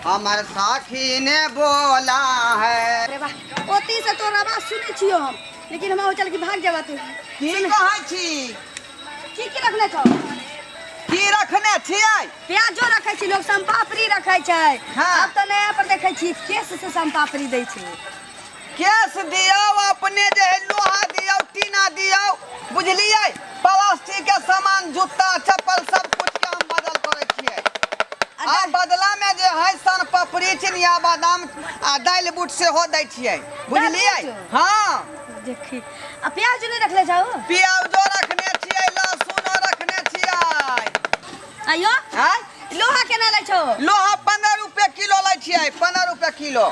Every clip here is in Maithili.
हमर साखी ने बोला है। अरे वाह, ओती से तोर आवाज सुनै छियो हम, लेकिन हमरा हो चल कि भाग जेबा तू। की कहै छी? की की रखने छौ? की रखने छियै? प्याजो रखै छी लोग, सोनपापड़ी रखै छै। हाँ। आब तऽ नया पर देखै छी केश से सोनपापड़ी दै छै। केस दियौ, अपने जे है लोहा दियौ, टीना दियौ, बुझलियै? प्लास्टिक के सामान, जूता चप्पल सब कुछ के हम बदल करै छियै। आ बदला में जे है सन पपड़ी, चिनिया बादाम आ दालि बूट सेहो दै छियै, बुझलियै? दालि बूट? हाँ। देखी, आ प्याज नहि रखले जाओ? प्याजो रखने छियै, लहसुनो रखने छियै। आइयो। आँय? लोहा केना लै छौ? लोहा 15 रुपए किलो लै छियै, 15 रुपए किलो।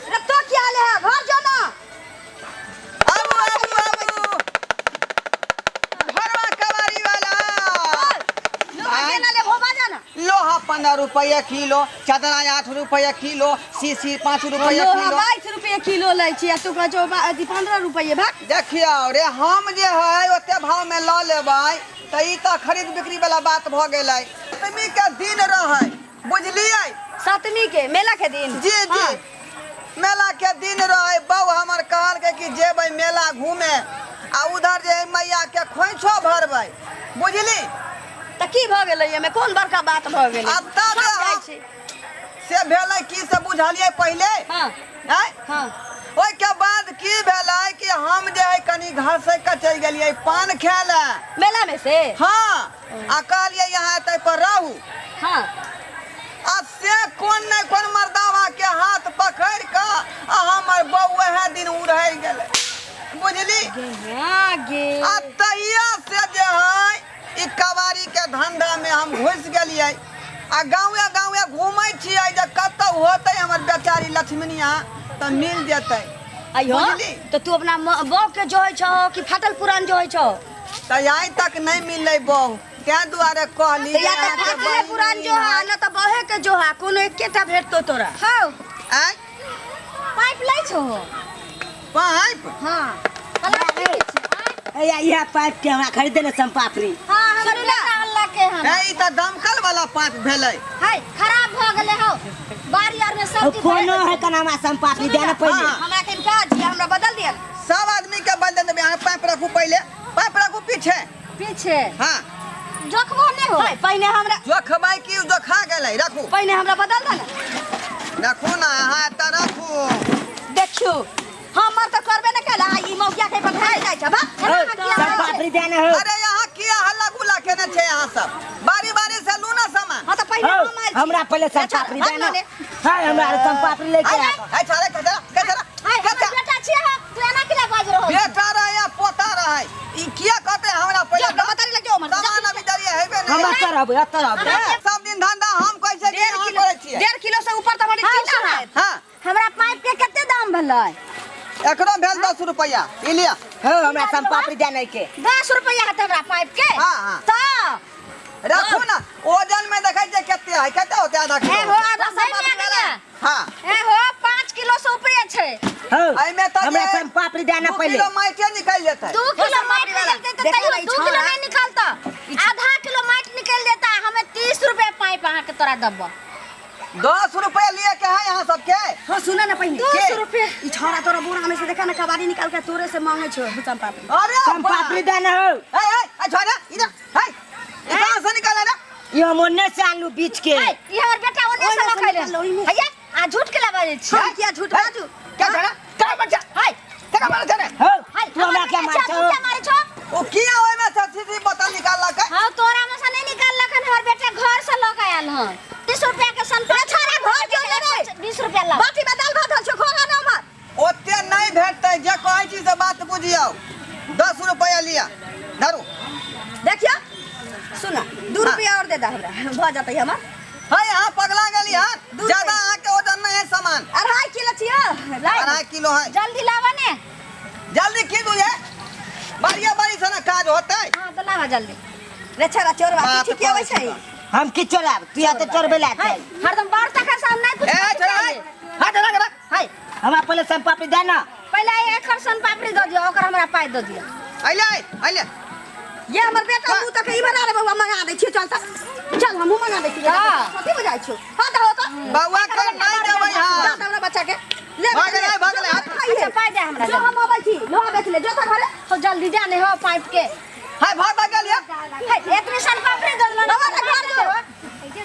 रे तो किया ले है, घर जो ना। आबू आबू आबू, घरवा कबाड़ी वाला। लोहा आँय? केना ले हो, बाजा ना। लोहा 15 रुपये किलो, चदरा 8 रुपये किलो, शीशी 5 रुपये लोहा किलो। 22 रुपये किलो लै छी आ तू कहै छौ अथी 15 रुपये, भाग। देखियौ रे, हम जे है ओते भाव में लऽ लेबै तऽ ई तऽ खरीद बिक्री वाला बात भऽ गेलै। सप्तमी के दिन रहै, बुझलियै? सप्तमी के मेला के दिन? जी जी। हाँ। मेला के दिन रहै, बहू हमर कहलकै कि जेबै मेला घूमे आ उधर जे है मैया के खोइछो भरबै, बुझली? तऽ की भऽ गेलै, एहिमे कोन बड़का बात भऽ गेलै? आ तब सब जाइ छै। से भेलै की से बुझलियै पहिले? हाँ। आँय? हाँ। ओहिके बाद की भेलै कि हम जे है कनि घसै के चलि गेलियै पान खाय लए। मेला में से? हाँ, आ कहलियै यहाँ एतै पर रहू। हाँ। आ से कोन नहि कोन मर्दावा के हाथ पकड़ि कऽ आ हमर बहू वएह दिन उड़ै गेलै, बुझली? हाँ गे। आ तहिया से जे है ई कबाड़ी के धंधा में हम घुसि गेलियै आ गाँवे गाँवे घूमै छियै जे कतौ होतै हमर बेचारी लक्ष्मणिया तऽ मिल जेतै। अइयो। बुझली? तऽ तू अपना बहू के जोहै छौ कि फाटल पुरान जोहै छौ? तऽ आइ तक नहि मिललै बहू, ताहि दुआरे कहली तऽ या जे तऽ अहाँके फाटले बहिन पुरान जोहा, न तऽ बहे के जोहा, कोनो एकेटा भेटतौ तोरा। हौ। आँय? पाइप लै छौ? पाइप? हाँ, प्लास्टिक के छै। ए, इएह पाइप के हमरा खरीदे ने सम्पापड़ी। हाँ, हमर बेटा अनलकै हन। ए, ई तऽ दमकल वाला पाइप भेलै। है, खराब भऽ गेलै हौ, बाड़ी आर में सब्जी कोनो है कना हमरा सम्पापड़ी दे ने पहिले। हाँ। हमरा के काज ये, हमरा बदल दिया। सब आदमी के बदल देबै। अहाँ पाइप रखू, पहिले पाइप रखू पीछे। पीछे? हाँ। जोखबो नहि हो। है, पहिने हमरा जोखबै की, जोखा गेलै, रखू। पहिने हमरा बदल दे ने। रखू ना, अहाँ एतऽ रखू। देखियौ, हमर तऽ करबे नहि केला, ई मौगिया के पर भागि जाइ छै, भाग। सम्पापड़ी दे ने हो। अरे यहाँ किया हल्ला गुल्ला केने छै अहाँ सब? बारी बारी से लू ना सामान। हाँ, तऽ पहिने हौ, हम आयल छी। हमरा पहिले सम्पापड़ी दे ने। रे। है, हमरा सम्पापड़ी लेके आ। ए छाड़े, कचरा कचरा है, हमर कचरा। बेटा छियै हौ, तू एना किला बाजि रहल छी? बेटा रहे या पोता रहे, ई किया कहते हमरा पहिले? जो, बता लग जाओ, सामान अभी दरिया हेबे हम नहीं। एतऽ रहबै, एतऽ रहबै। ए, सब दिन धंधा हम कैसे कि डेढ़ अहाँ किलो, करै छियै? 1.5 किलो से ऊपर तऽ हमर हाँ, टीना सुना। है। हाँ। हमरा पाइप के कते दाम भेलै? एकरो भेल 10 रुपया, ई लिअ। हौ, हमरा सम्पापड़ी दे नै के। 10 रुपया हेतै हमरा पाइप के? हाँ, हाँ। तऽ रखू ना, वजन में देखै छियै कते है, कते होतै? आधा किलो। ए हो, आधा नहि सम्पापड़ी भए गेलै। हाँ। ए हो, 5 किलो से ऊपरे छै। हौ, एहिमे तऽ हमरा जे सम्पापड़ी दे ने 2 पहिले। किलो माटिए निकलि जेतै। 2 किलो माटि निकलतै तऽ देखो तैयो ने ई 2 किलो छौड़ा। नहि निकलतै, आधा किलो माटि निकलि जेतै। हमे 30 रुपया पाइप अहाँके तोरा देबो। 10 रुपया लिए के है यहाँ सबके? हाँ, सुना ना पहिने। 10 के? रुपया। ई छौड़ा तोरा बोरा में से देखा ना कबाड़ी निकाल के तोरे से मांगे छौ सम्पापड़ी। अरे सम्पापड़ी दे ने हौ। ए ए ए छोड़ा, इधर है, ई कहाँ से निकाला रे? ई हम ओन्ने से आनलू बीच के। है, ई हमर बेटा ओने से ओहिमे से लऽ के निकाललो, ओहिमे से। हैया, आ झूठ के बाजै छी? हम किया झूठ बाजू? क्या छोड़ा, क्या बच्चा है, क्या मारे छे रे? हौ, है, तू हमरा हमर क्या बेटा मारै छै, छौ? तू क्या मारै छौ? ओ किया ओहिमे से सीधी बोतल निकाललक? हाँ, तोरा में से नहीं निकाललक हन, हमर बेटा घर से लऽ के आयल हन। 30 रुपया के संतरा। छोड़ा, घर क्यों लेबै? 20 रुपया लऽ। बाटी में दाल भात हल छौ, खोगा ना हमर। ओते नहीं भेटतै, जे कहै छी से बात बुझियौ। 10 रुपया लिअ, धरू। देखियौ, सुना, 2 हाँ। रुपया और दे दा हमरा, भऽ जेतै हमर। है, अहाँ पगला गेली हन? दू ज्यादा रुपया। अहाँके वजन नहीं है सामान। 2.5 किलो छियौ, लाइ। 2.5 किलो है। जल्दी लाबऽ ने। जल्दी की दू ये? बारिया बारी से ना काज होतै। हाँ, तऽ लाबऽ जल्दी। रे छोरा, चोरवा, बात किछु की अबै छै? हम की चोराब? तू या तऽ चोरबै ला है, चल। हरदम बार तक से हम नहीं कुछ ए छोरा, है, हाथ रख रख। है, हमरा पहिले सम्पापड़ी दे ने। पहिले एकर सन पापड़ी दऽ दियौ, ओकर हमरा पाइ दऽ दियौ। अइले अइले। ये हमर बेटा मुँह तक इमहर आ रे बौआ, मंगा दै छियौ, चल तऽ। चल, हमहूँ मंगा दै छियौ। हाँ। कथी बुझाइ छौ? हाँ, दहो तऽ। बौआ के बेच ले जो तो घरे। हो जल्दी जाने हो पाइप के। हाय भाग भाग गेल ये। हे एतने सन पापड़ी दल ना बाबा घर जो।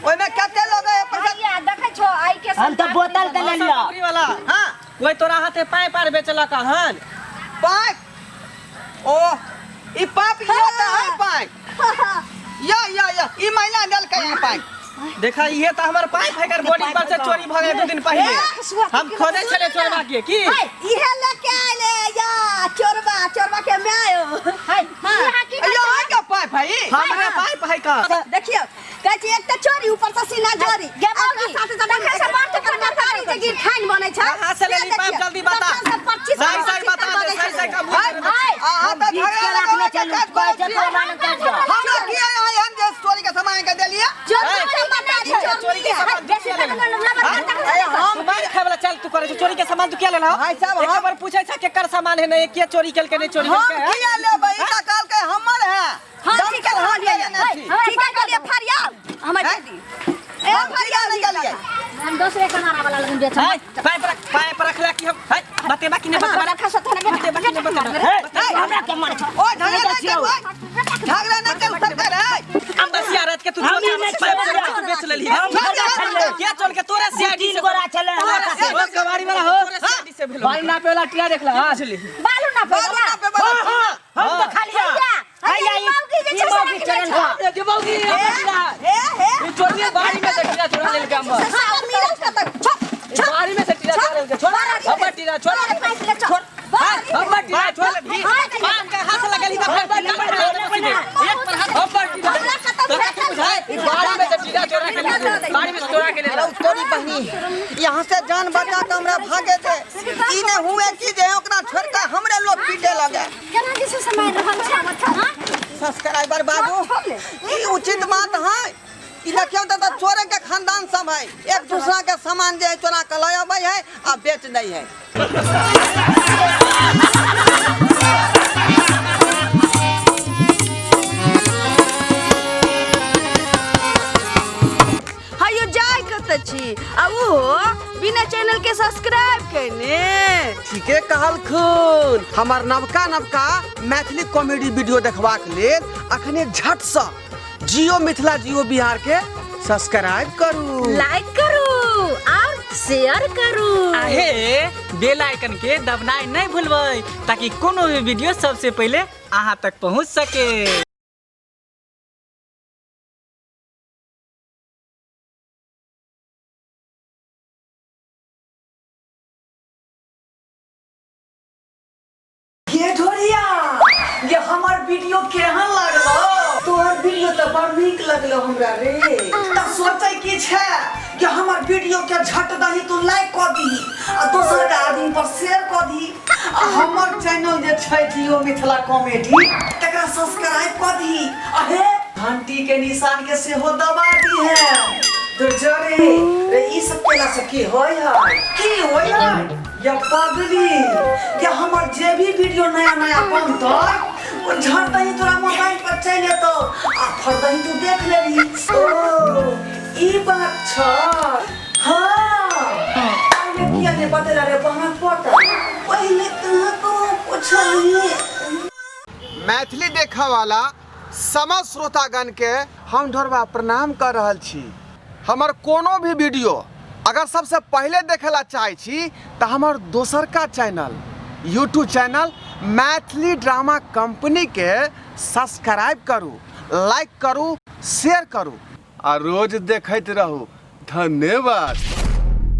ओइमे कते लोग है पैसा? भैया देखै छो आई के। हम तो बोतल के लेलियो। पापड़ी वाला। हां। कोई तोरा हाथे पाइप आर बेचलक हन? पाइप? ओ ई पाइप यो त है पाइप। या या या ई महिला देलकै है पाइप। देखा इहे त हमर पाइप है, कर बॉडी पर से चोरी भ गेल 2 दिन पहिले। हम खोजे छले चोरबा के की। इहे लेके आइले या चोरबा, चोरबा के my आयो। हाय हां की यो है के पाइप है ई? हमरा पाइप है का। देखियो कहै छी एक त चोरी ऊपर से सीना जोरी। गे मौगी, साथ साथ देखै से बात तकर मातारी जे गिर खाइन बनै छै। कहाँ से लेली पाइप जल्दी बता। 25 सही सही बता दे, सही सही का मुंह हाय, कर दे। अहाँ तऽ बीच के झगड़ा राखने लगाबै के चलू, काज कहै करै छै छी। तोरा मानम कर दो। हमरा की है एहन जे चोरी के सामान के देलियै? जो ए, मातारी चोरी के सामान तू बेसी किया लेलह? अरे हम तू मार खाय वाला चल तू करे छै, चोरी के सामान तू किया लेलह? भाई साहब, एक हम- बार पूछै छै केकर सामान है, नहीं किया चोरी केलकै, नहीं चोरी हम केलकै है? किया लेबै? ई तऽ कहलकै हमर है। हां दम ठीक के है हम कहलियै। लेने छी। ठीक है कहलियै, फरियाल हमर हैं? दीदी ए हम किया फरियाल नहि गेलियै? हम दूसरे कनारा वाला लगन बेच। है, पाइप रख, पाइप रख ले कि हम है बतेबा कि नहीं बतेबा? रखा सो थोड़ा। बतेबा कि नहीं बतेबा? हे, हमरा के मार। ओ झगड़ा नहि कर ओए। झगड़ा नहि कर सरकार है। हम दसिया रात के तू हम चोर ही नहीं पाइप छोड़ब। चोरा के तू बेच लेली। हम छोड़ दे, छोड़ब। छोड़ दे। किया चोर के तोरा सीआईडी तीन से गोरा छले हमरा तोरा पास। ओ कबाड़ी वाला हो, तोरा सीआईडी से भेलो। बालू नापे वाला टिया देखला हां। बुझली। बालू ना बालू पेला। नापे वाला। हां, हम तो खाली भैया, भैया, ई मौगी जे ई छै से मौगी रखने चरण छौ। का। जे मौगी हमरा हे हे ई चोरी बाड़ी में से टिया चोरा लेलकै हमर। हां मिलल कत छप ई बाड़ी में से टिया चोरा लेलकै। छोड़ हमर टिया, छोड़। बाहर पाइप ले चल। हमर टिया छोड़। पान के हाथ लगल ही त फेर एक पर हाथ हमर टिया। हमरा कत तोरा की बुझाय ई बाड़ी में से टिया चोरा के लेलकै, बाड़ी में से चोरा के लेलकै। अरे तोरी बहिनी, यहाँ से जान बचा के हमरा भागे दे। ई ने हुए की जे ओकरा छोड़ के हमरे लोग पीटे लगे। केना जे छै से मारि रहल छै, हां? सब्सक्राइबर बाबू, ई उचित बात है? ई देखियौ तऽ तऽ चोरे के खानदान सब है। एक दूसरा के सामान जे है चोरा के लऽ अबै है आ बेच दै है। हयो जाय कतऽ छी आ ओहो बिना चैनल के सब्सक्राइब केने? ठीके कहलखुन। हमर नवका नवका मैथिली कॉमेडी वीडियो देखबाक लेल अखने झटसँ जियो मिथिला जियो बिहार के सब्सक्राइब करू, लाइक करू और शेयर करू। आहे बेल आइकन के दबनाइ नहीं भूलबै ताकि कोनो भी वीडियो सबसे पहिले अहाँ तक पहुंच सके। ये ढोरिया, ये हमर वीडियो केहन लागलो? तोहर वीडियो तऽ बड़ नीक लगलो हमरा रे। तऽ सोचै की छै कि हमर वीडियो के झट दही तू लाइक कऽ दीही आ दोसर के आदमी पर शेयर कऽ दीही आ हमर चैनल जे छै जियो मिथिला कॉमेडी तकरा सब्सक्राइब कऽ दीही आ हे घंटी के निशान के सेहो दबा दीहे। तो जरे रे, ई सब केला से की होय है? की होय है या पगली? या हमर जे भी वीडियो नया नया बनतै ओ झट दही तोरा मोबाइल पर चलि एतौ आ फट दही तू देख लेबही। ओ ई बात छ। हाँ, पहिले किया नहि बतेला रे बहन पोता? पहिले कहाँ कहाँ पुछलही? मैथिली देखऽ वाला समस्त श्रोतागण के हम ढोरबा प्रणाम कर रहल छी। हमर कोनो भी वीडियो अगर सबसे पहिले देखे ला चाहै छी तऽ हमर दोसरका channel YouTube channel Maithili drama company के सब्सक्राइब करू, लाइक करू, शेयर करू आ रोज देखैत रहू। धन्यवाद।